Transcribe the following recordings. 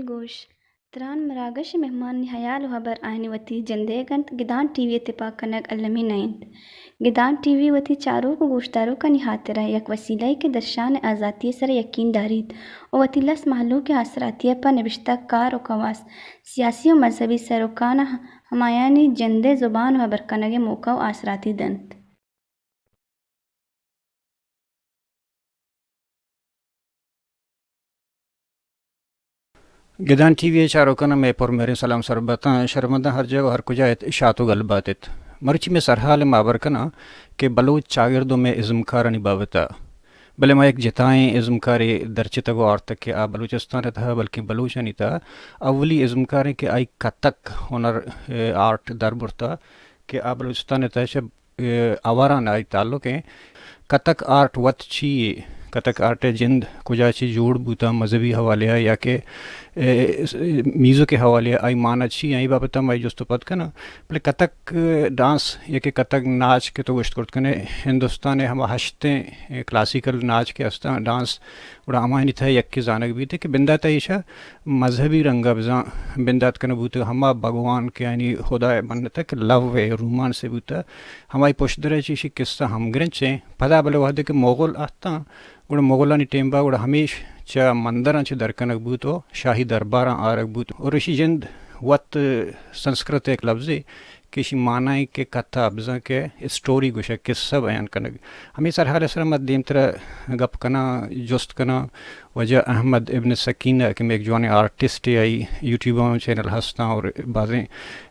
گوش، تران مراگش ءِ مہمانانی ہیال ءُ ہبر آیانی وتی جندئیگ اَنت، گدان ٹی وی ءِ تپاک کنگ المی نہ اِنت۔ گدان ٹی وی وتی چاروک ءُ گوشداروکانی ہاترا یک وسیلہ یے کہ درشان ءِ آزاتی ءِ سرا یکین داریت ءُ وتی لس مہلوک ءِ آسراتی ءَ پہ نبشتہ کار ءُ کواس، سیاسی ءُ مذہبی سروکاں ہمایانی جند ءِ زبان ءُ ہبر کنگ ءِ موقع ءُ آسراتی دنت۔ گدان ٹی وی ءِ چاروکاں مئے پر مہریں سلام سر باتاں۔ شرمنداں ہر جاگہ ءُ ہر کجا ات، شات ءُ گل بات ات۔ مرچی مئے سرحال ءَ ما ہبر کناں کہ بلوچ چاگرد ءُ مئے ازمکارانی بابت ءَ۔ بلے ما یک جتائیں ازمکارے درچتگ ءُ آرتگ کہ آ بلوچستان ءِ تہا بلکیں بلوچانی تہا اولی ازمکاریں کہ آئی کتک ہنر، اے، آرٹ در برتا کہ آ بلوچستان ءِ تہا چہ اے، آواران آئی تعلق ایں۔ کتک آرٹ وت چی یے؟ کتک آرٹ ءِ جند کجا چہ جوڑ بوتا، مذہبی حوالے ءَ یا کہ، اے، میوزک ءِ حوالے ءَ آئی معنی چی ایں؟ اے بابت ءَ ما جست ءُ پد کناں۔ بلے کتک ڈانس یا کہ کتک ناچ کہ تو گوشت کرت کنے، ہندوستان ءِ ہما ہشتیں، اے، کلاسیکل ناچ کہ استاں، ڈانس، گڑا ہمایانی تہا یکے زانگ بیت کہ بندات ءَ ایشاں مذہبی رنگ ءَ بزاں بندات کنگ بوتگ، ہما بھگوان کہ آیانی خدا ءِ منت ءَ کہ لو ءِ رومانس ءَ بوتگ، ہمائی پشدر ءَ چہ ایشی قصہ ہمگرنچ ایں۔ پدا بلے وہدے کہ مغل اتاں، گڑا مغلانی ٹیم ءَ گڑا ہمیش چہ مندراں چہ در کنگ بوت ءُ شاہی درباراں آرگ بوت۔ اور ایشی جند وت سنسکرت ءِ یک لفظے کہ ایشی معنی ایں کہ کتھا، بزاں کہ اسٹوری گوشگ، قصہ بیان کنگ۔ ہمے سرحال ءِ سرا ما دیمترا گپ کناں، جست کناں واجہ احمد ابن سکینہ کہ مئے یک جوانیں آرٹسٹے، آئی یوٹیوب ءَ چینل ہستاں اور بازیں،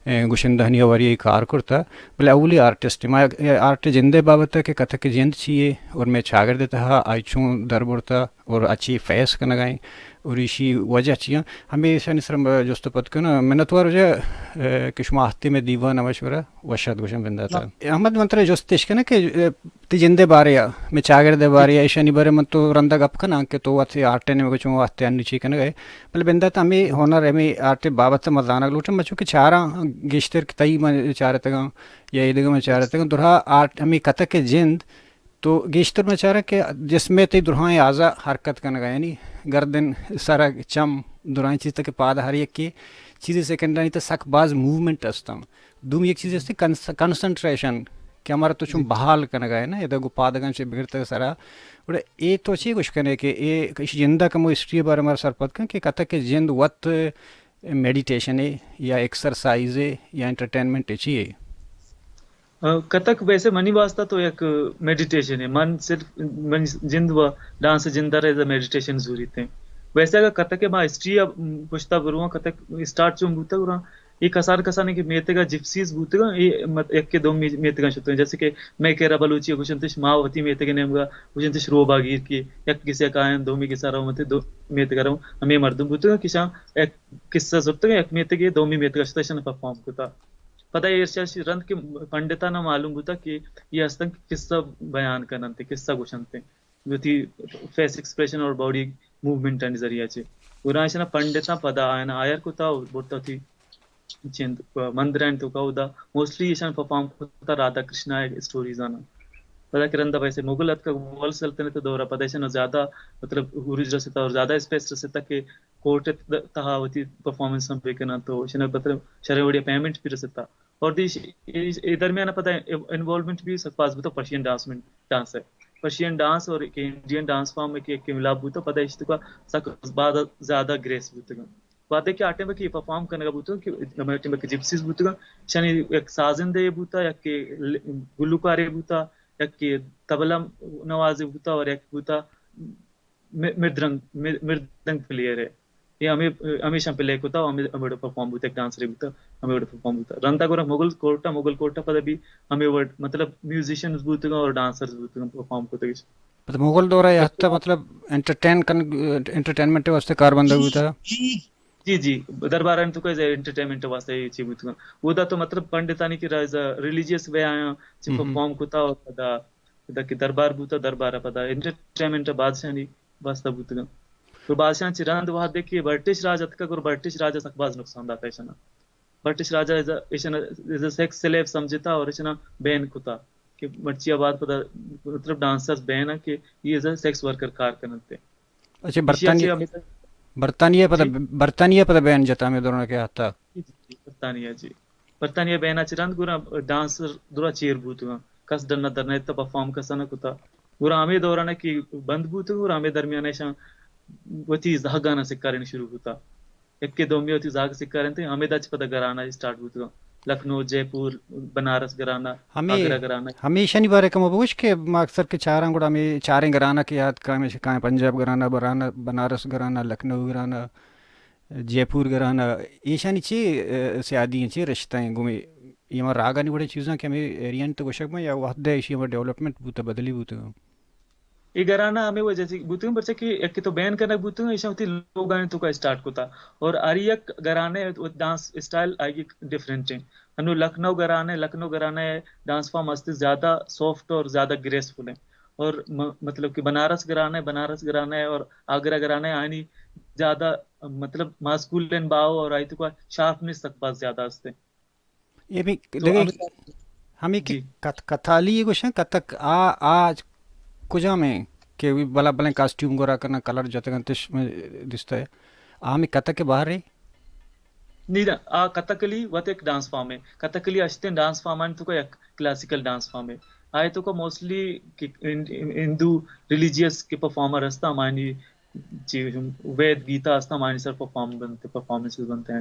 اے، گشندہانی ہواری ءَ کار کرتا، بلے اولی آرٹسٹ ما اے آرٹ ءِ جند ءِ بابت ءَ کہ کتک ءِ جند چی یے اور مئے چاگرد ءِ تہا آئی چون در برتا اور آ چی فیس کنگا ایں اور ایشی وجہ چی ایں، ہمے ایشانی سرا ما جست ءُ پد کناں۔ منتوار واجہ، اے، کہ شما آہتے مئے دیوان ءَ مشورہ وش ات گوشاں بندات ءَ۔ احمد، من ترا جست اش کناں کہ، اے، تئی جند ءِ بارے ءَ، مئے چاگرد ءِ بارے ءَ، ایشانی بارے ءَ من تو رندا گپ کناں کہ تو وت آرٹ ءِ نیمگ ءَ چون وت انّی چی کنگ ءَ ئے۔ بلے بندات ءَ ہمے ہنر، ہمے آرٹ ءِ بابت ءَ ما زانگ لوٹاں، من چونکہ چاراں گیشتر کہ تئی من چارتگاں یا ایدگہ من چارتگاں، درہا آرٹ ہمے کتک ءِ جند تو گیشتر من چاراں کہ جسم ءِ تئی درہائیں اعضا حرکت کنگ ءَ، یعنی گردن، سرگ، چم، درائیں چیز تک پاد ہر یکے چیزے سیکنڈانی تہ سک باز موومنٹ استاں۔ دومی یک چیزے است کنس-، کنسنٹریشن کہ ہمارا تو چون بحال کنگ ءَ ئے نا، ادا گوں پادگاں چہ بگڑتگ سرا۔ گڑا اے تو چی گوش کنے کہ اے ایشی جند ءِ کمو ہسٹری ءِ بارے ءَ مارا سرپد کن کہ کتک ءِ جند وت میڈیٹیشن ءِ یا ایکسرسائز ءِ یا انٹرٹینمنٹ ءِ چی یے؟ آ، کتک ویسے منی واسطہ تو یک میڈیٹیشن ہے۔ من صرف، من جند و ڈانس جند ءَ را ایز اے میڈیٹیشن زوریت ہیں۔ ویسے اگر کتک ءِ ما ہسٹری ءَ پشتا برواں، کتک اسٹارٹ چون بوتگ گڑا اے کسان کسانیں کہ میتگ ءَ جپسیز بوتگاں، اے مت-، یک کہ دومی میتگاں شتگاں۔ جیسے کہ مئے کرا بلوچی ءَ گوشنتش، ما وتی میتگ ءِ نیمگا گوشنتش روباگیر کہ یک گسے ءَ کایاں، دومی گسا رو متے دو میتگ ءَ رو۔ ہمے مردم بوتگاں کہ شاں یک قصہ زرتگ، یک میتگے دومی میتگ ءَ شتہ، اشاں پرفارم کتا۔ پدا اے ارشا رند کہ پنڈتاں معلوم بوتا کہ اے ہستن کہ قصہ بیان کننت، قصہ گوشنت، وتی فیس ایکسپریشن اور باڈی موومنٹ آنی ذریعہ چے۔ گڑا اشاں پنڈتاں پدا آیاں ہائر کتا اور برتا وتی چند مندرانی توکا، اودا موسٹلی اشاں پرفارم کتا رادھا کرشنا ءِ اسٹوریز آناں۔ پدا کہ رندا ویسے مغل اتکا، مغل سلطنت ءِ دورا، پدا اشاں زیادہ، مطلب، عروج رستا اور زیادہ اسپیس رستا کہ کورٹ ءِ تہا وتی پرفارمنس ہم بکناں، تو اشاں مطلب شریں وڑے پیمنٹ بھی رستا۔ اور دی اے درمیان پدا انوالومنٹ بھی سک باز بوتا پرشین ڈانس میں، ڈانس ہے۔ پرشین ڈانس اور کہ انڈین ڈانس فارم میں کہ، کہ ملاپ بوتا، پدا اشی توکا سک باز زیادہ گریس بوتگاں۔ وہدے کہ آ ٹائم کہ پرفارم کنگا بوتگاں کہ ہمے ٹائم کہ جپسیز بوتگاں، اشانی یک سازندے بوتا، یک کہ گلوکارے بوتا، یک کہ طبلہ نوازے بوتا اور یک بوتا م-، مردرنگ، مر-، مردنگ پلیئر ہے۔ اے ہمے، ہمیشاں پلے کتا، ہمے، ہمے وڑ پرفارم بوتا، ایک ڈانسرے بوتا، ہمے وڑ پرفارم بوتا۔ رندا گورا مغل کورٹا، مغل کورٹا پدا بھی ہمے وڑ، مطلب، میوزیشنز بوتگاں اور ڈانسرز بوتگاں، پرفارم کتگش۔ مطلب، مغل دورہ ءَ حتی، مطلب، انٹرٹین کن، انٹرٹینمنٹ واسطے کار بندگ بوتا۔ جی، جی، دربار انت کو انٹرٹینمنٹ واسطے یہ چیز بوتگاں۔ وہ دا تو، مطلب، پنڈتانی کہ ریلیجیس وے آیاں، چہ پرفارم کتا اور پدا، پدا کہ دربار بوتا، دربار پدا انٹرٹینمنٹ بادشاہانی واسطہ بوتگاں۔ تو بادشاہ چہ رند وہدے کہ برٹش راج اتکگ اور برٹش راج سک باز نقصان داتا ایشانا۔ برٹش راجا ایشانا ایز اے سیکس سلیو سمجھتا اور ایشانا بین کتا کہ مرچی آ بعد پدا، مطلب، ڈانسرز بین کہ یہ ایز اے سیکس ورکر کار کننتے۔ اچھا، ایشی برطانیہ، چہ ہمیں برطانیہ پدا، جی۔ برطانیہ پدا بین جتا ہمے دوران کہ آتا۔ جی، جی، جی، برطانیہ، جی۔ برطانیہ بینا چہ رند گورا ڈانسر درا چیر بوتگاں۔ کس ڈنا در نیتا، پرفارم کسا نہ کتا۔ گورا ہمے دوران کہ بند بوتگ، گورا ہمے درمیان ایشاں وتی زہگانا سکارینی شروع کتا۔ یکے دومی وتی زہگ سکارینتے، ہمے دا چہ پدا گرانا اسٹارٹ بوتگاں۔ لکھنؤ، جے پور، بنارس گرانا، ہمے، آگرہ گرانا۔ ہمیشانی بارے کمو بگوش کہ ما اکثر کہ چاراں گڑا ہمے چاریں گرانا کہ یاد کا، ہمیشہ کائیں پنجاب گرانا، برانا، بنارس گرانا، لکھنؤ گرانا، جے پور گرانا، ایشانی چی، اے، سیادی ہیں، چی رشتہ ہیں گومی؟ یہ ہما راگانی وڑے چیزاں کہ ہمیں ایرین تو گوشگ بن یا وحد ہے، ایشی ہمیں ڈیولپمنٹ بوتا، بدلی بوتا؟ اے گرانا ہمے وجہ سے بوتگاں، پرچا کہ یکے تو بین کنگ بوتگاں، ایشاں وتی لوگانی توکا اسٹارٹ کتا۔ اور ہر یک گرانے ڈانس اسٹائل آئی ڈفرنٹ ہیں۔ انو لکھنؤ گرانے، لکھنؤ گرانے ڈانس فارم ہستے زیادہ سافٹ اور زیادہ گریسفل ہیں۔ اور م-، مطلب کہ بنارس گرانے، بنارس گرانے اور آگرہ گرانے آنی زیادہ، مطلب، ماسکولین باؤ اور آئی توکا شارپنس تک بہت زیادہ ہستے۔ اے بھی تو لگے ہمیں، ہمیں کہ جی۔ کت-، کتھالی گوشن، کتک آ، آ کجام ہیں کہ وی بلا بلیں کاسٹیوم گورا کرنا، کلر جتگن تش میں دستا ہے۔ آ ہمیں کتک کے باہر ہے؟ نہیں، نہ، آ کتکلی وت ایک ڈانس فارم ہے۔ کتکلی اشتیں ڈانس فارم آنی توکا یک کلاسیکل ڈانس فارم ہے۔ آئے توکا موسٹلی کہ ہند-، ہندو ریلیجیس کے پرفارمر ہستا، ہمانی چی وید گیتا ہستا، ہمانی سر پرفارم بنتے، پرفارمنسز بنتے ہیں۔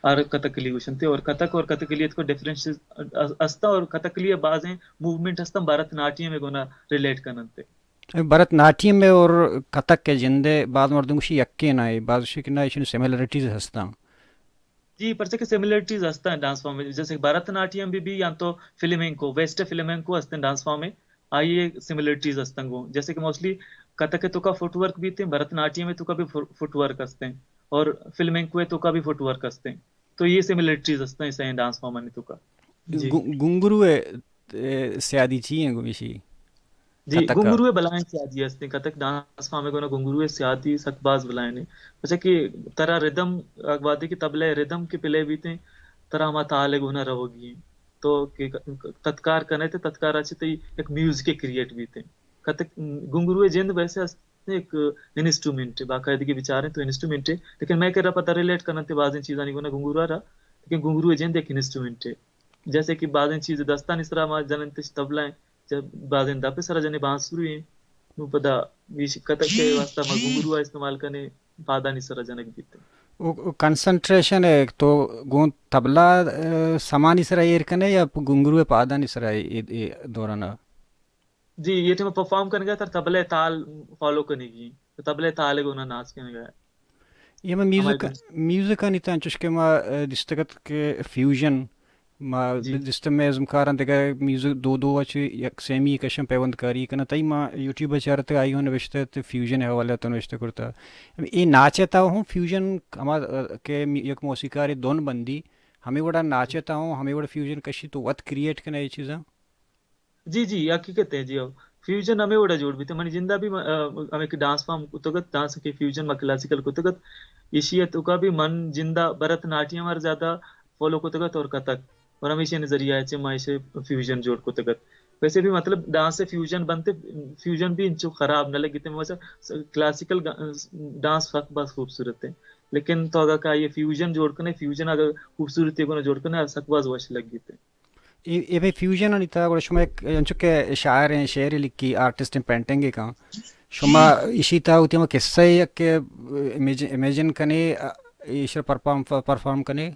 ہر کتکلی گوشنتے اور کتک اور کتکلی اتکو ڈفرنس ہستا اور کتکلی بازیں موومنٹ ہستا بھرت ناٹیم گونا ریلیٹ کننتے۔ بھرت ناٹیم میں اور کتک کے جندے بعض مردم گوشی یکے نہ ہے، بعض گوشی کہ نہ، ایشی سیملرٹیز ہستا۔ جی، پرچہ کہ سیملرٹیز ہستا ڈانس فارم میں، جیسے کہ بھرت ناٹیم بھی، بھی یا تو فلیمنکو، ویسٹ فلیمنکو ہستے ڈانس فارم میں، آئی سیملرٹیز ہستن گو۔ جیسے کہ موسٹلی کتک توکا فٹ ورک بیتے، بھرت ناٹیم توکا بھی فٹ ورک ہستے اور فلیمنکو توکا بھی فٹ ورک ہستے۔ تو یہ سیملرٹیز ہستیں سائیں ڈانس فارم آنی توکا۔ جی۔ گو-، گنگرو ہے، اے، سیادی چی ہیں گومیشی؟ جی، کتک کا؟ گنگرو ہے بلائیں سیادی ہستیں۔ کتک ڈانس فارم ہے گونا گنگرو ہے سیادی سک باز بلائیں۔ اچھا کہ ترا ردم، اگوادے کہ تبلہ ردم کے پلے بیتے، ترا ہما تال ہے گونا روگی ہیں۔ تو کہ تتکار کنے تے تتکار اچھے تے ایک میوزک کریٹ بیتے۔ کتک گنگرو ہے جند ویسے ایک انسٹرومنٹ ہے، باقاعدگی بچاریں تو انسٹرومنٹ ہے، لیکن میں کرا پتہ ریلیٹ کنن تے بازیں چیزانی گونا گنگورا را، لیکن گنگرو جند ایک انسٹرومنٹ ہے۔ جیسے کہ بازیں چیز دستانی سرا ما جنن تش تبلہ ہیں، جب بازیں دپ سرا جنے بانسری ہیں، نو پدا ویش کتک کے واسطہ ما گنگرو استعمال کنے، پادانی سرا جنگ بیتے۔ او، او کنسنٹریشن ہے تو گون تبلہ، اے، سمانی سرا ایر کنے یا گنگرو پادانی سرا اے، اے، اے دورانا؟ جی، یہ ٹائم پرفارم کنگا تر تبلے تال فالو کنگی، تو تبلے تال گونا ناچ کنگا۔ یہ میں میوزک، میوزک آنی تاں چوش کہ ما، اے، دستگت کہ فیوژن، ما جی۔ دست میں ازمکاراں دگہ میوزک دو دو اچ یک سیمی کشن پیوند کاری کنا، تئی ما یوٹیوب چارت آئی ہوں نوشتہ تے فیوژن حوالہ تو نوشتہ کرتا۔ اے ناچے تا ہوں فیوژن ہما، اے، کہ می-، یک موسیقار دون بندی، ہمیں وڑا ناچے تا ہوں، ہمیں وڑا فیوژن کشی تو وت کریٹ کنا یہ چیزاں۔ جی، جی، حقیقت ہے جی۔ او فیوژن ہمیں وڑا جوڑ بیتے۔ منی جندا بھی م-، آ، ہمیں کہ ڈانس فارم کتگت، ڈانس کے فیوژن ما کلاسیکل کتگت۔ ایشی ہے تو کا بھی من جندا بھرت ناٹیم ہر زیادہ فالو کتگت اور کتک۔ اور ہمیشہ نے ذریعہ ہے چہ ما ایشی فیوژن جوڑ کتگت۔ ویسے بھی مطلب ڈانس سے فیوژن بنتے، فیوژن بھی انچو خراب نہ لگیتے۔ مجھے کلاسیکل گا-، ڈانس فک بس خوبصورت ہے۔ لیکن تو اگر کا یہ فیوژن جوڑ کنے، فیوژن اگر خوبصورتی کو نہ جوڑ کنے، سک باز وش لگیتے۔ اے، اے بھئی فیوژن آنی تہا گڑا شما یک انچو کہ شاعر ہیں، شعر لکھی، آرٹسٹ ہیں، پینٹنگ کاں۔ شما ایشی تہا ہوتی ہم قصہ ہے کہ امیج-، امیجن کنے، ایشر پرفارم، پرفارم کنے؟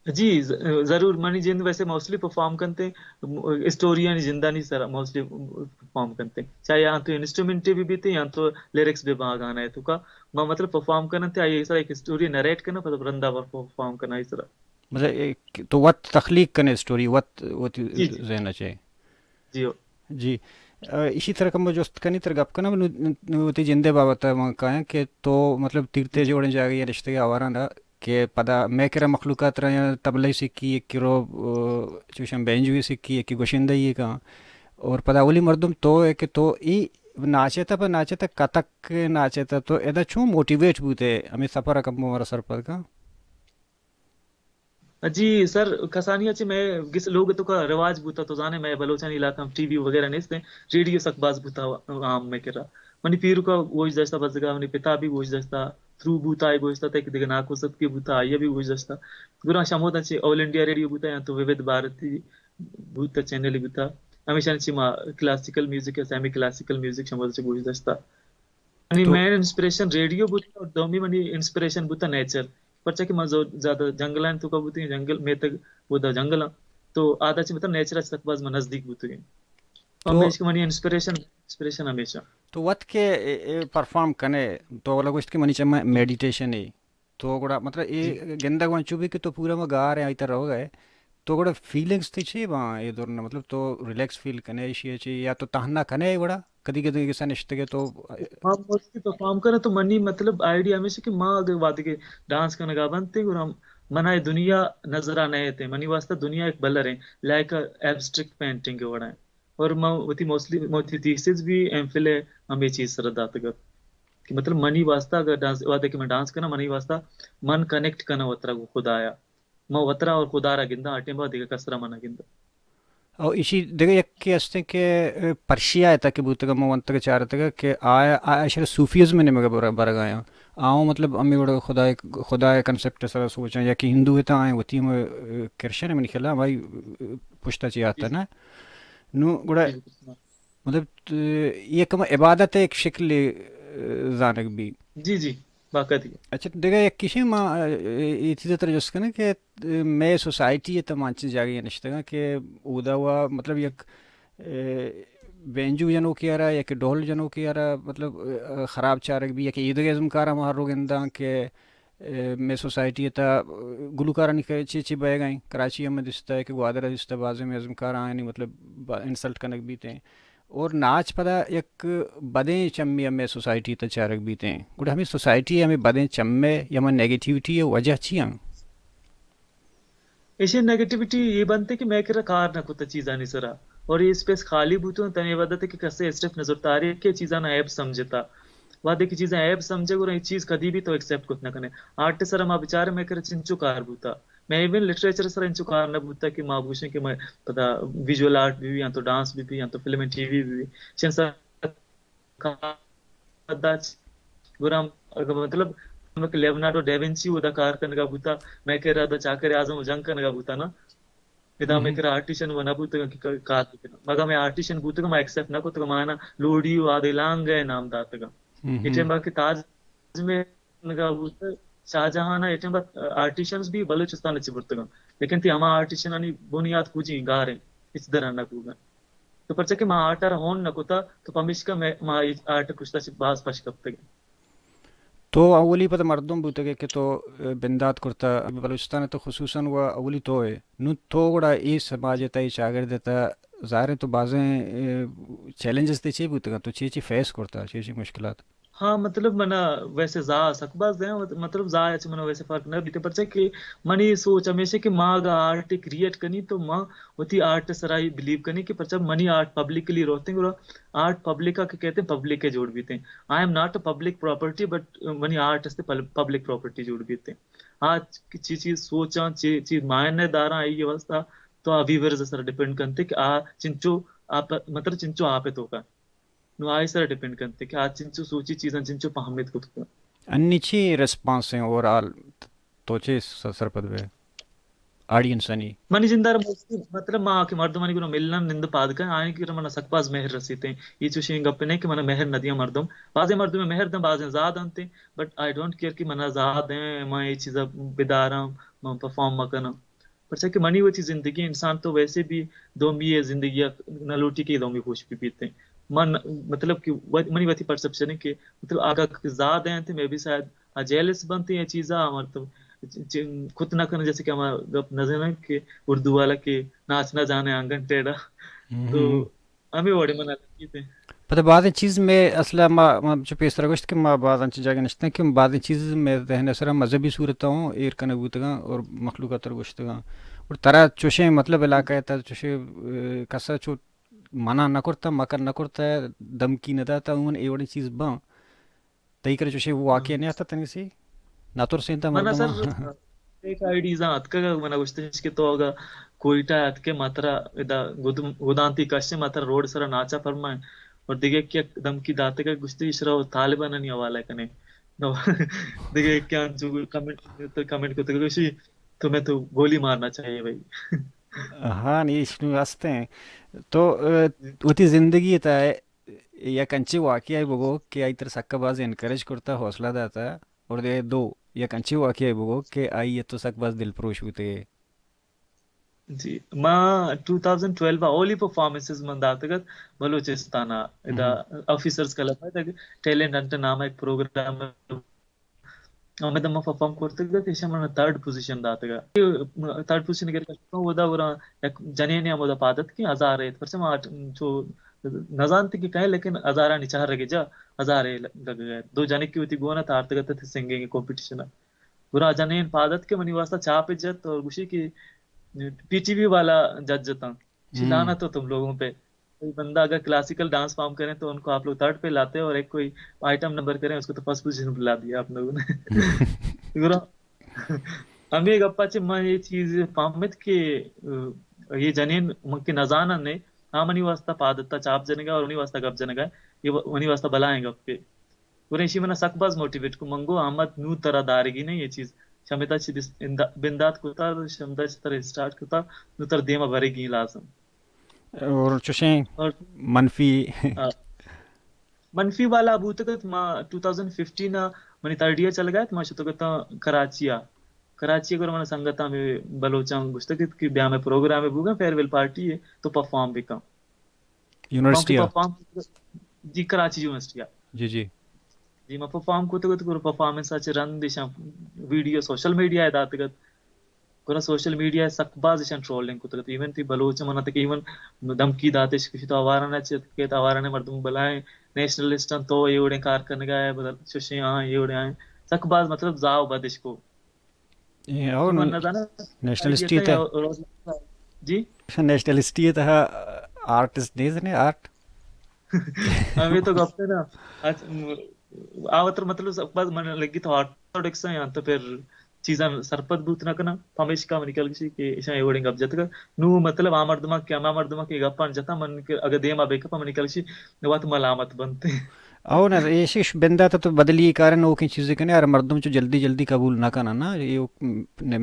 جی، ز-، ضرور۔ منی جند ویسے موسٹلی پرفارم کنتے، م-، اسٹوریانی جندانی سرا موسٹلی پرفارم کنتے۔ چاہے یا تو انسٹرومنٹے بھی بیتے یا تو لیرکس بھی با گانا ہے تو کا، ما مطلب پرفارم کنتے، آئی سرا ایک اسٹوری نریٹ کرنا، پتہ رندا پر پرفارم کرنا اس طرح۔ مطلب، ایک تو وت تخلیق کنے اسٹوری، وت، وت جی، جی۔ ذہن چے۔ جی ہو۔ جی۔ ا، اسی طرح کہ ما جست کنی تر گپ کناں، نو، نو وتی جندے بابت من کایاں کہ تو مطلب تیرتے جی۔ جوڑیں جاگہ یا رشتے آواراں دا کہ پدا مئے کرا مخلوقات را یا طبلہ سکی، یک کرو، ا، چوشاں بینجوی سکی، یک گوشندہ یہ کاں۔ اور پدا اولی مردم تو ہے کہ تو ای ناچے تا، پر ناچے تا کتک ناچے تا، تو ادا چون موٹیویٹ بوتے ہمیں سفر کم مارا سرپد کاں؟ جی سر، کسانی ء چہ مئے گس لوگ تو کا رواج بوتا، تو زانے مئے بلوچانی علاقہ ہم ٹی وی وغیرہ نیست ہیں، ریڈیو سک باز بوتا عام مئے کرا۔ منی پیرکا گوش داشتا بزگا، منی پتا بھی گوش داشتا، ترو بوتا آئی گوش داشتا، ایک دیگه ناکوزتکی بوتا آئی بھی گوش داشتا۔ گرا شمودا چہ آل انڈیا ریڈیو بوتا یا تو وود بھارتی بوتا، چینل بوتا، ہمیشہ چہ ما کلاسیکل میوزک یا سیمی کلاسیکل میوزک شمودا چہ گوش داشتا۔ منی تو مین انسپریشن ریڈیو بوت اور دومی منی انسپریشن بوتا نیچر، پرچا کہ من زو-، زیادہ جنگلان تو کا بوتی، جنگل میتگ، وہ دا جنگل، تو آدا چی مطلب نیچر سک باز من نزدیک بوتی۔ تو ہمیش کہ منی انسپریشن، انسپریشن ہمیشہ۔ تو وت کے اے، اے پرفارم کنے، تو اولا گوشت کہ منی چما میڈیٹیشن ہے۔ تو گڑا مطلب اے جی۔ گندگ وانچو بھی کہ تو پورا ما گار ہے، آئی تر رہو گئے۔ تو گڑا فیلنگز تے چے باں اے دور نہ؟ مطلب تو ریلیکس فیل کنے ایشی چے یا تو تہنا کنے گڑا؟ کدی کدی کسا نشتگے تو ہاں، موسٹلی پرفارم کرے تو منی مطلب آئیڈیا ہمیشہ کہ ما اگر وادگے ڈانس کنگا بنتے گڑا منا اے دنیا نظر آ نہ ایتے، منی واسطہ دنیا ایک بلر ہیں، لائک ایبسٹریکٹ پینٹنگ کے وڑا ہیں۔ اور ما وتی موسٹلی، ما وتی تھیسز بھی ایم فل ہے ہمیں چیز سر داتگت کہ مطلب منی واسطہ اگر ڈانس، وہدے کہ من ڈانس کناں، منی واسطہ من کنیکٹ کناں وترا گوں خدایا، من وترا اور خدا را گنداں، آ ٹیم با دگہ کس را من نہ گنداں۔ او ایشی دگہ یکے ہستیں کہ، اے، پرشیا ء تک بوتگ، من ونتگ چارتگ کہ آ، آ، اشرا صوفیزم ء نیمگ ء بر-، برگ آیاں۔ آؤں مطلب ہمے وڑ خدا، خدا ء کنسپٹ ء سرا سوچاں، یا کہ ہندو ء تاں آئیں وتی ہم، اے، کرشن ء منی خیال ء ہمائی، اے، پشتا چی آتا جی۔ نا۔ نو گڑا جی، بالکل۔ مطلب، ت-، یہ کم عبادت ء ایک شکل، اے، زانگ بی۔ جی، جی، باقاعدگی۔ اچھا، دگہ یک کشے ما، اے، اے چیز تر جست کنیں کہ، اے، مئے سوسائٹی ء تہ مانچیں جاگہ نشتگاں کہ اودا وا، مطلب، یک، اے، بینجو جنوکے ارا، یک ڈھول جنوکے ارا، مطلب، اے، خراب چارگ بی، یک ایدگہ ازمکار ہم ہر رو گنداں کہ، اے، مئے سوسائٹی ء تہ گلوکارانی کہ چے چے بئیگ ء انت، کراچی ء من دیستہ کہ گوادر ء دیستہ بازیں مئے ازمکار آیانی مطلب با-، انسلٹ کنگ بیت انت۔ اور ناچ پدا یک بدیں چمے ہمے سوسائٹی تہ چارگ بیت انت۔ گڑا ہمے سوسائٹی ہمے بدیں چمے یا ہمے نیگیٹیوٹی ء وجہ چی انت؟ ایشی نیگیٹیوٹی یہ بنتے کہ مئے کرا کار نہ کتا چیزانی سرا، اور یہ اسپیس خالی بوتو تنے ودا تے کہ کسے اسٹیپ نظر تاری کہ چیزاں عیب سمجھتا۔ وہدے کہ چیزاں عیب سمجھے گڑا یہ چیز کدی بھی تو ایکسپٹ کت نہ کنے۔ آرٹ سرا ما بچارے مئے کرا چنچو کار بوتا۔ مئے ایون لٹریچر سرا انچو کار نہ بوتا کہ ما گوشیں کہ مئے پدا ویژول آرٹ بھی، بھی یا تو ڈانس بھی، بھی یا تو فلم ٹی وی بھی، بھی چن سرا کار دا چ-، گڑا اگر مطلب ہمک لیونارڈو ڈیونچی اودا کار کنگا بوتا، مئے کرا دا چاکر اعظم جنگ کنگا بوتا نا، ادا مئے کرا آرٹیشن و نہ بوتگا کہ ک-، کار بکناں۔ مگا مئے آرٹیشن بوتگا، ما ایکسپٹ نہ کتگا، ما آنا لوڑی و آدے لانگ ء نام داتگا۔ اے ٹائم با کہ تاج محل کنگا بوت، شاہ جہان ء اے ٹائم با آرٹیشنز بھی بلوچستان ء چہ برتگاں، لیکن تی ہما آرٹیشنانی بنیاد کجی گار ہیں، ہچ درا نہ بوگا۔ تو پرچا کہ ما آرٹ ء را ہون نہ کتا، تو پمیشکا مئے، ما اے آرٹ ء پشتا چہ باز پش کپتگ۔ تو اولی پد مردم بوتگے کہ تو، ء، بندات کرتا بلوچستان ء، تو خصوصاً و اولی تو ئے۔ نوں تو گڑا اے سماج ء تہ، اے چاگرد ء تہ، ظاہر ہے تو بازیں، ء، چیلنجز تے چے بوتگاں، تو چے چے فیس کرتا، چے چے مشکلات؟ ہاں، مطلب، منا ویسے زا سک باز دیں، مطلب، زا اچ منا ویسے فرق نہ بیتے، پرچا کہ منی سوچ ہمیشہ کہ ما اگا آرٹ کریئیٹ کنی تو ما وتی آرٹ سرا ہی بلیو کنی کہ پرچا منی آرٹ پبلکلی روتیں، گڑا آرٹ پبلک کا کہ کہتے ہیں، پبلک کے جوڑ بیتے ہیں۔ I am not a public property, but منی آرٹ استے پل-، پبلک پراپرٹی جوڑ بیتے ہیں۔ آج کی چی چیز سوچاں، چی چیز معنی داراں آئی واسطہ، تو آ ویورز سر ڈیپینڈ کنتے کہ آ چنچو آپ، مطلب، چنچو آپ تو کا۔ نو آئی سر ڈیپینڈ کنتے کہ آ چنچو سوچی چیزاں چنچو پہمیت کت کن۔ انی چی ریسپانس ہیں اوور آل؟ تو چے س-، سرپد بے آڈینس انی؟ منی جندار موسٹلی، مطلب، ما کہ مردمانی گنا ملن نند پاد کن، آئین کی منا سک باز مہر رسیتے ہیں۔ یہ چوشیں گپ نہیں کہ منا مہر نہ دیا مردم۔ بازیں مردم مہر دن، بازیں زاد انتے، بٹ آئی ڈونٹ کیئر کہ منا زاد ہیں، ما یہ چیزا بداراں، ما پرفارم مکناں۔ پرچا کہ منی وتی زندگی، انسان تو ویسے بھی دومی ءِ زندگی ءَ نہ لوٹی کہ دومی خوش بہ بیت۔ من مطلب کہ وت-، منی وتی پرسپشن ہے کہ مطلب اگاں کہ زاد انت، مے بی شاید آ جیلس بنت یا چیزا، مطلب چ-، کت نہ کن، جیسے کہ ہما گپ نہ زانن کہ اردو والا کہ ناچ نہ جانے آنگن ٹیڑھا۔ تو ہمے وڑے من لگیت۔ پدا بازیں چیز میں اصلا ما، ما چو پیسرا گوشت کہ ما باز انچ جاگہ نشتن کہ بازیں چیز میں ذہن ءِ سرا مذہبی صورت ہوں ایر کنگ بوتگاں اور مخلوق ءَ تر گوشتگاں۔ اور ترا چوشیں مطلب علاقہ ءِ ترا چوشیں، اے، کسا چو منع نہ کرتا، مکر نہ کرتا، دھمکی نہ داتا، عموماً اے وڑیں چیز باں۔ تئی کرا چوشیں واقعہ نیاتکتنی سی؟ نہ ترسینتا منا مردماں؟ سر، فیک آئی ڈیز آں اتکگ، منا گوشتش کہ تو اگا کوئٹہ اتکے، ما ترا ادا گد-، گدانتی کشیں، ما ترا روڈ سرا ناچا پرمائیں۔ اور دگہ کہ یک دھمکی داتگ، گوشتی اشرا طالبانانی حوالہ کنے۔ نو، دگہ کہ انچو کمنٹ، کمنٹ کتگ، گوشی تمہیں تو گولی مارنا چاہیے بھائی۔ ہاں، نی اشنو ہستیں۔ تو، اے، وتی زندگی تا یک انچیں واقعہ بگو کہ آئی ترا سکا باز انکریج کرتا، حوصلہ داتا، اور دے دو، یک انچیں واقعہ بگو کہ آئی تو سک باز دل پروش بوتے۔ جی، ما ٹو تھاؤزنڈ ٹویلو ءَ اولی پرفارمنسز من داتگ ات بلوچستان ءَ، ادا آفیسرز کلب ءَ، ادا ٹیلنٹ ہنٹ نام ءَ ایک پروگرام ءَ ہمدا ما پرفارم کرتگ ات، ایشاں من تھرڈ پوزیشن داتگ ات۔ تھرڈ پوزیشن اگر کشتوں، اودا گڑا یک جنینے ہمودا پاد ات کہ ہزار ایت، پرچہ ما چو نزانت کہ کئے، لیکن ہزارانی چہرگ ءَ جا ہزار ءَ لگ گئے۔ دو جنک کہ وتی گون ات، آرتگ ات سنگنگ کمپٹیشن ءَ۔ گڑا جنین پاد ات کہ منی واسطہ چاپ جت اور گوشی کہ پی ٹی وی والا جج اتاں، چی لعنت ہو تم لوگوں پہ۔ کوئی بندہ اگر کلاسیکل ڈانس فارم کریں تو ان کو آپ لوگ تھرڈ پہ لاتے ہو، اور ایک کوئی آئٹم نمبر کریں، اس کو تو فرسٹ پوزیشن پہ لا دیا آپ لوگوں نے۔ گڑا ہمے گپا چہ من اے چیز پہمت کہ، اے، اے جنین من کہ نزانن نے، آ منی واسطہ پاد اتاں چاپ جنگا اور منی واسطہ گپ جنگا، اے و-، منی واسطہ بلائیں گپے۔ گڑا ایشی منا سک باز موٹیویٹ کو، من گو احمد نوں ترا دارگی نہیں اے چیز، شمدا چہ بس-، اندا-، بندات کتا، شمدا چہ ترا اسٹارٹ کتا، نوں ترا دیما برگی لازم۔ اور چوشیں اور منفی؟ آ، منفی والا بوتگ ات، ما ٹو تھاؤزنڈ ففٹین ءَ منی تھرڈ ایئر چلگ ءَ ات، ما شتگ اتاں کراچی ءَ۔ کراچی ءَ گڑا من سنگتاں ہمے بلوچاں گوشتگ ات کہ بیا ہمے پروگرام ءَ بوگا، فیئرویل پارٹی ءَ، تو پرفارم بکن۔ یونیورسٹی ءَ؟ پرفارم، جی، کراچی یونیورسٹی ءَ۔ جی، جی۔ جی، ما پرفارم کتگ ات، گڑا پرفارمنس ءَ چہ رند ایشاں ویڈیو سوشل میڈیا ءَ داتگ ات۔ گڑا سوشل میڈیا ءَ سک باز ایشاں ٹرولنگ کتگ ات۔ ایون تئی بلوچ من ات کہ ایون دھمکی داتش کہ تو آواران ءَ چہ اتکے، آواران ءِ مردم بلائیں نیشنلسٹ انت، تو اے وڑیں کار کنگا ئے، بدل چوشیں آں، اے وڑیں آں۔ سک باز مطلب زاہ و بدش کو۔ اے، او من نہ زاناں، نیشنلسٹی تہ، جی؟ نیشنلسٹی تہ آرٹسٹ نہیں زنے، آرٹ؟ ہمے تو گپ ہے نا۔ آ وتر مطلب سک باز من لگی تو آرتھوڈکس یا تو پھر چیزاں سرپد بوت نہ کناں، پمیشکا منی کل گشی کہ ایشاں اے وڑیں گپ جتگ۔ نوں مطلب آ مردماں کہ ہما مردماں کہ گپاں جتاں، من کہ اگہ دیما بہ کپاں، منی کل گشی وت ملامت بنت۔ او نا، ایش، ایش بندات تو بدلی کار نوکیں چیزے کنے، ہر مردم چو جلدی جلدی قبول نہ کنن نا، اے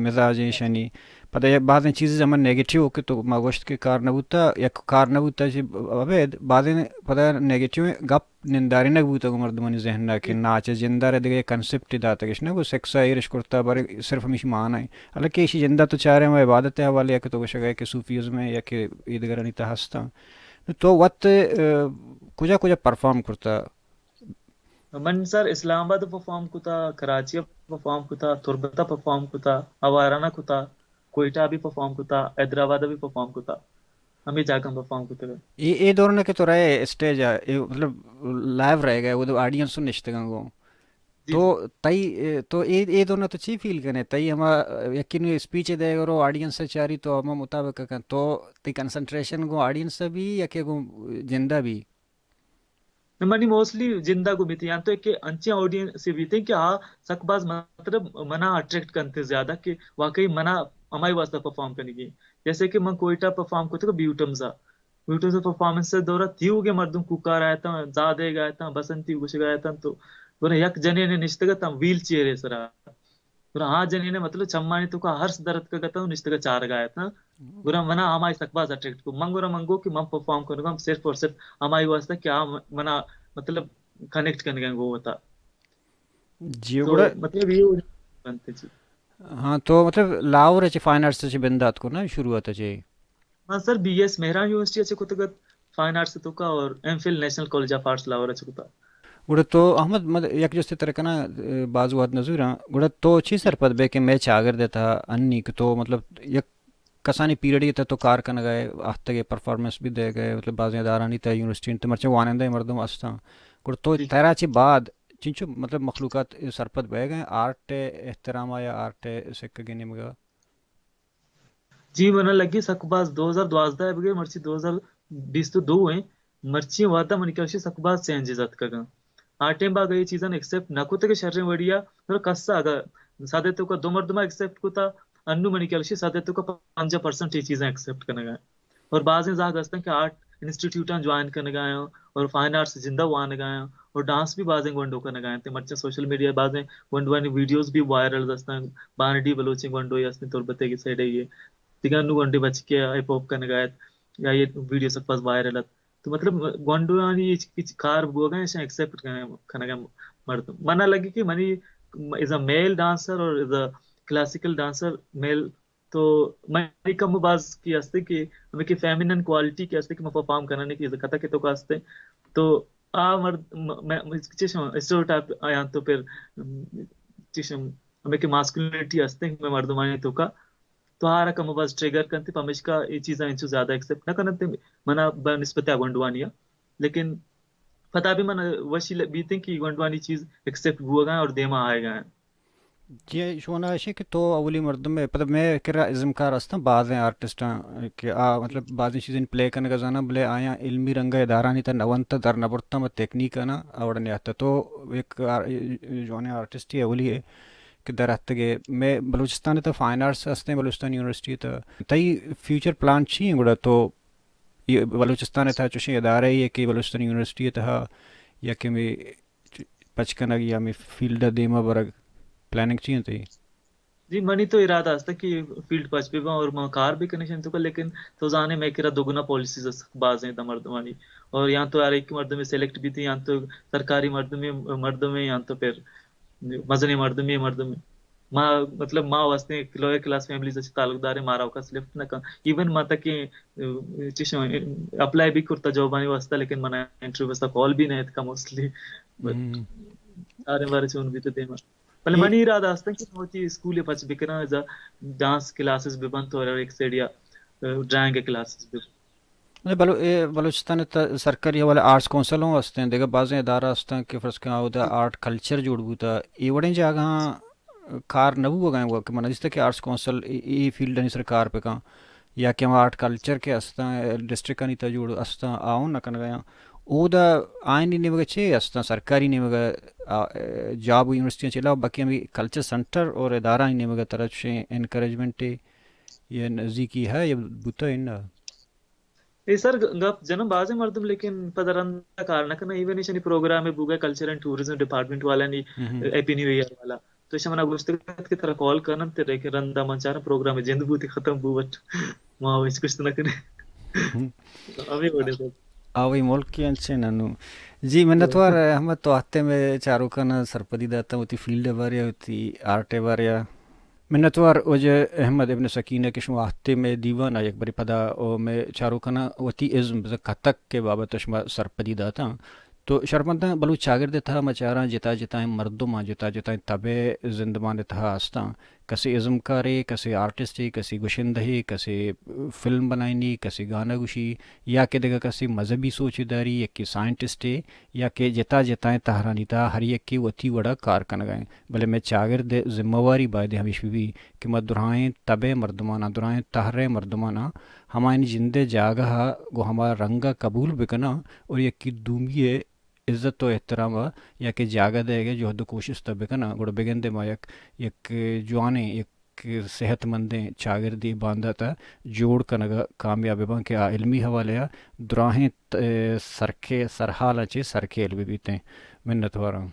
مزاج ایشانی۔ پدا بازیں چیز ہمن نیگیٹیو کہ تو ما گوشت کہ کار نہ بوتا، یک کار نہ بوتا، چہ ابید بازیں پدا نیگیٹیو گپ نندارینگ بوتگ مردمانی ذہن ءَ کہ ناچ ءِ جند ءَ را دگہ یک کنسپٹ داتگ اش نہ، گوں سیکس ءَ ایرش کرتا، بارے صرف ہمیشی معنی ایں۔ حالانکہ ایشی جند ءَ تو چارے ہما عبادت ءِ حوالے ءَ کہ تو گوشگ ءَ ئے کہ صوفیزم ءِ یا کہ اے دگرانی تہ ہستاں۔ نوں تو وت، اے، کجا کجا پرفارم کرتا؟ من سر اسلام آباد پرفارم کتا، کراچی پرفارم کتا، تربت پرفارم کتا، آواران کتا، کوئٹہ بھی پرفارم کتا، حیدرآباد بھی پرفارم کتا۔ ہمے جاگہ پرفارم کتگ۔ اے، اے دوران کہ تو رئے اسٹیج ءَ، اے مطلب لائیو رہ گئے، وہ آڈینس نشتگاں گوں۔ جی، تو جی۔ تئی، اے، تو اے، اے دوران تو چی فیل کنے؟ تئی ہما یقین اسپیچ دے گرو آڈینس چاری تو ہما مطابق کن۔ تو تئی کنسنٹریشن گوں آڈینس بھی یا کہ گوں جندہ بھی؟ نہ، منی موسٹلی جندہ گوں بیتیں، یعنی تو کہ انچیں آڈینس بیتیں کہ آ سک باز مطلب منا اٹریکٹ کنتے زیادہ کہ واقعی منا ہمائی واسطہ پرفارم کنگی۔ جیسے کہ من کوئٹہ پرفارم کتگ بیوٹمز ءَ، بیوٹمز ءِ پرفارمنس ءِ دورا تیوگیں مردم کوکار آیتاں، زادیگ آیتاں، بسنتی گوشگ آیتاں، تو گڑا یک جنینے نشتگ اتاں ویل چیئر ءِ سرا۔ گڑا آ جنین ءِ مطلب چمانی توکا ارس در اتکگ اتاں، نشتگ ءَ چارگ ءَ اتاں۔ گڑا منا ہمائی سک باز اٹریکٹ کو۔ من گڑا من گو کہ من پرفارم کنگ ءَ آں صرف اور صرف ہمائی واسطہ کہ آ منا مطلب کنیکٹ کنگ ءَ گوں وتا۔ جی، تو گڑا مطلب یہ بنتے جی۔ ہاں، تو مطلب لاہور ءَ چہ فائن آرٹس ءَ چہ بندات کو نا، شروعات ءَ چہ؟ ہاں sir, B S Mehran university ءَ چہ کتگ ات فائن آرٹس ءِ توکا، اور M Phil national college of arts Lahore ءَ چہ کتا۔ گڑا تو احمد، مد-، یک جستے ترا کناں، اے، باز وہد نزوراں، گڑا تو چی سرپد بے کہ مئے چاگرد ءِ تہا انی کہ تو مطلب یک کسانی پیریڈے تہ تو کار کنگ ءَ ئے، آہتگ ئے، پرفارمنس بھی دئیگ ءَ ئے، مطلب بازیں ادارہانی تہ، یونیورسٹی تہ، مرچی وانندہ مردم استاں۔ گڑا تو جی۔ ترا چہ بعد چنچو مطلب مخلوقات سرپد بئیگ ءَ ایں آرٹ ءِ احترام ءَ یا آرٹ ءِ سکگ ءِ نیمگ ءَ؟ جی، من لگی سک باز دو ہزار دوازدہ ءَ بگر مرچی دو ہزار بیست و دو ایں، مرچی وہد ءَ منی خیال ءَ سک باز چینجز اتکگ اَنت۔ آ ٹائم ءَ اگاں اے چیزاں ایکسپٹ نہ کتگ شریں وڑیا، پر کس ءَ اگاں صد ءِ توکا دو مردم ایکسپٹ کتا، انو منی خیال ءَ صد ءِ توکا پنجاہ پرسنٹ اے چیزاں ایکسپٹ کنگ ءَ اَنت۔ اور بازیں زہگ ہستن کہ آرٹ انسٹیٹیوٹاں جوائن کنگ ءَ اَنت اور فائن آرٹس زندہ وانگ ءَ اَنت اور ڈانس بھی بازیں گونڈو کنگ ءَ اَنت۔ مرچی سوشل میڈیا ءَ بازیں گونڈوانی ویڈیوز بھی وائرل ہستن، بانڈی بلوچیں گونڈو ہستن تربت ءِ سائیڈ ءَ۔ دگہ انو گونڈیں بچکے ہپ ہاپ کنگ ءَ اَت، یا اے ویڈیو سک باز وائرل اَت۔ تو مطلب گونڈوانی ہچ، ہچ کار بوگ ءَ اَنت، ایشاں ایکسپٹ کنگ ءَ، کنگ ءَ مردم۔ من ءَ لگی کہ منی، as a male dancer اور as a classical dancer male، تو منی کم باز کی ہستے کہ ہمیں کہ فیمینن کوالٹی کی ہستے کہ میں پرفارم کرنے کی کتا کہ تو کا ہستے۔ تو آ مرد، م-، میں، میں چیشم اسٹیریوٹائپ آیاں تو پھر، م، چیشم ہمیں کہ ماسکولینٹی ہستے میں مردمانی توکا، تو آرا کم باز ٹریگر کنتے، پمیشکا اے چیزاں انچو زیادہ ایکسپٹ نہ کنتے منا بہ نسبت ءَ گونڈوانی ءَ۔ لیکن پدا بھی من وشی ل-، بیتیں کہ گونڈوانی چیز ایکسپٹ بوگ ءَ اَنت اور دیما آئیگ ءَ اَنت۔ جی، شما اشی کہ تو اولی مردم ئے، پدا مئے کرا ازمکار ہستاں، بازیں آرٹسٹاں کہ آ، مطلب، بازیں چیزیں پلے کنگ ءَ زاناں، بلے آیاں علمی رنگ ءَ ادارہانی تہ نہ ونت، در نہ برتاں، بہ تکنیک ءَ نہ آ وڑ نیاتہ۔ تو یک آر-، جوانیں آرٹسٹے اولی ئے کہ در اتگ ئے۔ مئے بلوچستان ءِ تہ فائن آرٹس ہستیں، بلوچستان یونیورسٹی ءِ تہ۔ تئی فیوچر پلان چی ایں گڑا؟ تو اے بلوچستان ءِ تہ چوشیں ادارہ یے کہ بلوچستان یونیورسٹی ءِ تہ یا کہ مئے پچ کنگ یا ہمے فیلڈ ءَ دیما برگ، پلاننگ چی انت تئی؟ جی، منی تو ارادہ است کہ فیلڈ پچ بہ باں اور من کار بھی کنش انت، لیکن تو زانے مئے کرا دگنا پالیسیز است، بازیں تا مردمانی، اور یا تو ہر ایک مردم سلیکٹ بیتی، یا تو سرکاری مردمی، مردمے، یا تو پھر مزنیں مردمے، مردمے۔ ما، مطلب، ما واسطے لوئر کلاس فیملیز سے تعلق دار ہیں، مارا اوکا سلیکٹ نہ کن۔ ایون ما تک کہ، چشم، اپلائی بھی کرتا جابانی واسطہ، لیکن منا انٹرویو واسطہ کال بھی نہ اتکا موسٹلی۔ بٹ ہم۔ آرے بارے چون بھی تو دیما۔ بلے اے منی ارادہ است کہ وتی اسکول پچ بکناں، ڈانس کلاسز بہ بنت اور ایک سائیڈ یا، ڈرائنگ کلاسز بہ بنت۔ نہ، بلو-، اے بلوچستان ءِ تہ سرکاری حوالہ آرٹس کونسل ہوں ہستیں، دگہ بازیں ادارہ ہستاں کہ فرض کن اودا آرٹ کلچر جوڑ بوتا، اے وڑیں جاگہاں کار نہ بوگ ءَ ایں، کہ من دیستہ کہ آرٹس کونسل اے، اے فیلڈانی سر کار بکن، یا کہ ہما آرٹ کلچر کہ ہستاں، ڈسٹرکٹانی تہ جوڑ ہستاں، آ ہوں نہ کنگ ءَ ایں۔ اودا آیانی نیمگ ءَ چے ہستاں؟ سرکاری نیمگ ءَ، آ، جاب و یونیورسٹیاں چہ علاوہ باقی ہمے کلچر سنٹر اور ادارہانی نیمگ ءَ ترا چشیں انکریجمنٹ یا نزیکی ہے یا بوتا اناں؟ اے سر، گپ جنم بازیں مردم، لیکن پدا رندا کار نہ کناں۔ ایون ایشانی پروگرام بوگا کلچر اینڈ ٹورزم ڈپارٹمنٹ والانی، ہم ہم۔ ہیپی نیو ایئر والا۔ تو ایشاں منا گوشتگ ات کہ ترا کال کنن، ترا کہ رندا من چاراں پروگرام جند بوتی ختم بو، بٹ ما ہچ گوشت نہ کنیں۔ ہم۔ ہمے وڑے سر۔ آوئی ملک انچیں انوں۔ جی، منتوار احمد، تو آہتے مئے چاروکاں سرپدی داتاں، وتی فیلڈ باریا، وتی آرٹ باریا۔ منتوار واجہ احمد ابن سکین ءَ کہ شما آہتے مئے دیوان ءَ یک برے پدا او مئے چاروکاں وتی ازم بزاں کتک ءِ بابت ءَ شما سرپدی داتاں۔ تو شرمنداں بلوچ چاگرد ءِ تہا ما چاراں جتا جتائیں مردماں، جتا جتائیں تب ءِ زندمان ءِ تہا ہستاں۔ کسے ازمکارے، کسے آرٹسٹے، کسے گشندہے، کسے فلم بنائینی، کسے گانا گوشی، یا کہ دگہ کسے مذہبی سوچے داری، یکے سائنٹسٹے، یا کہ جتا جتائیں تہرانی تہا ہر یکے وتی وڑا کار کنگا ایں۔ بلے مئے چاگرد ءِ ذمہ واری باید ہمیش بہ بی کہ ما دراہیں تب ءِ مردماناں، دراہیں تہر ءِ مردماناں ہمایانی جند ءِ جاگہ ءَ گوں ہما رنگ ءَ قبول بکناں اور یکے دومی ءِ عزت و احترام ءَ یا کہ جاگہ دئیگ ءِ جہد و کوشست ءَ بکناں، گڑا بگندے ما یک، یک جوانیں، یک صحت مندیں چاگردے باندات ءَ جوڑ کنگ ءَ کامیاب بباں کہ آ علمی حوالے ءَ دراہیں ت-، سرکے-، سرحالاں چہ سرکیل بہ بیتیں۔ منتواراں۔